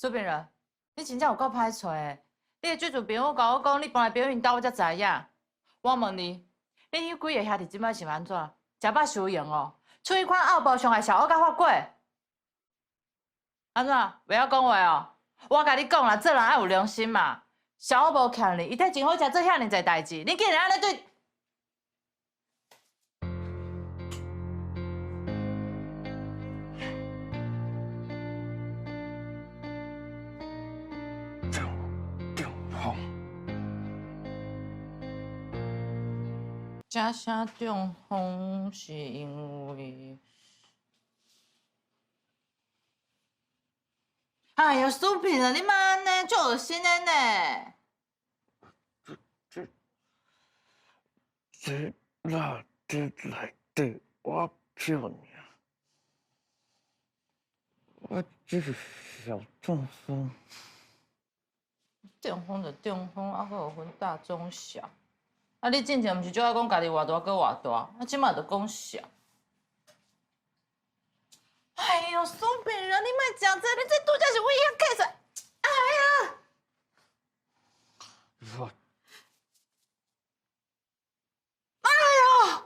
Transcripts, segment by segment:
苏炳仁，你真正有夠歹揣的。你的水厝朋友共我講，你搬來朋友𪜶兜，我才知影。我問你，恁彼幾个兄弟這擺是按怎？食飽收用哦，出彼款拗步傷害小我佮法過。按怎？袂曉講話哦？我共你講啦，做人愛有良心嘛。小我無欠你，伊替真好食做遐爾濟代誌，你竟然按呢對？食啥中風是因為？哎喲，蘇品啊，你莫按呢，足噁心的呢！這垃圾內底我票爾，我只是小中風。中風就中風，啊，閣有分大、中、小。啊，你進前毋是足愛講家己偌大閣偌大，啊，這擺就講小。哎喲，蘇炳仁，你莫食這個，你這拄才是為遐計出來。哎呀！我。哎喲！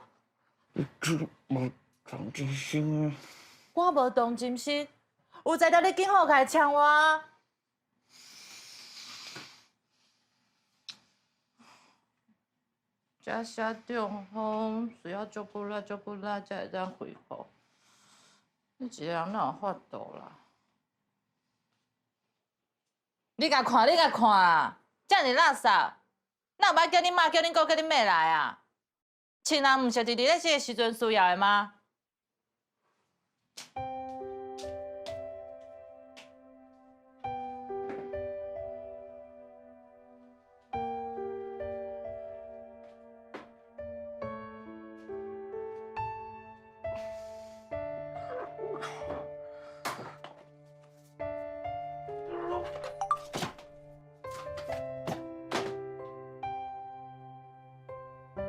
你這無同情心啊！我無同情心，有才調你緊好來搶我。食啥中風需要足骨力、足骨力才會當恢復。你一个人哪有法度啦？你共看，你共看，遮爾垃圾，哪有捌叫恁媽、叫恁姑、叫恁妹來啊？親人毋是佇咧這个時陣需要的嗎？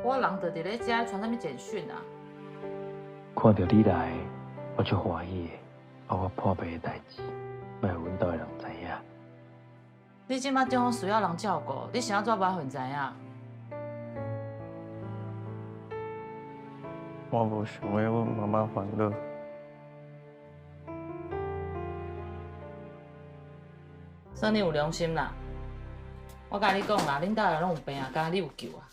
我人就佇咧遮，傳啥物簡訊啊？看著你來，我足歡喜的。啊，我破病的代誌，莫予阮兜的人知影。你這擺中風需要人照顧，你是按怎無愛予𪜶知影？我無想欲阮媽媽煩惱。算你有良心啦！我共你講啦，恁兜的人攏有病啊，干焦你有救啊！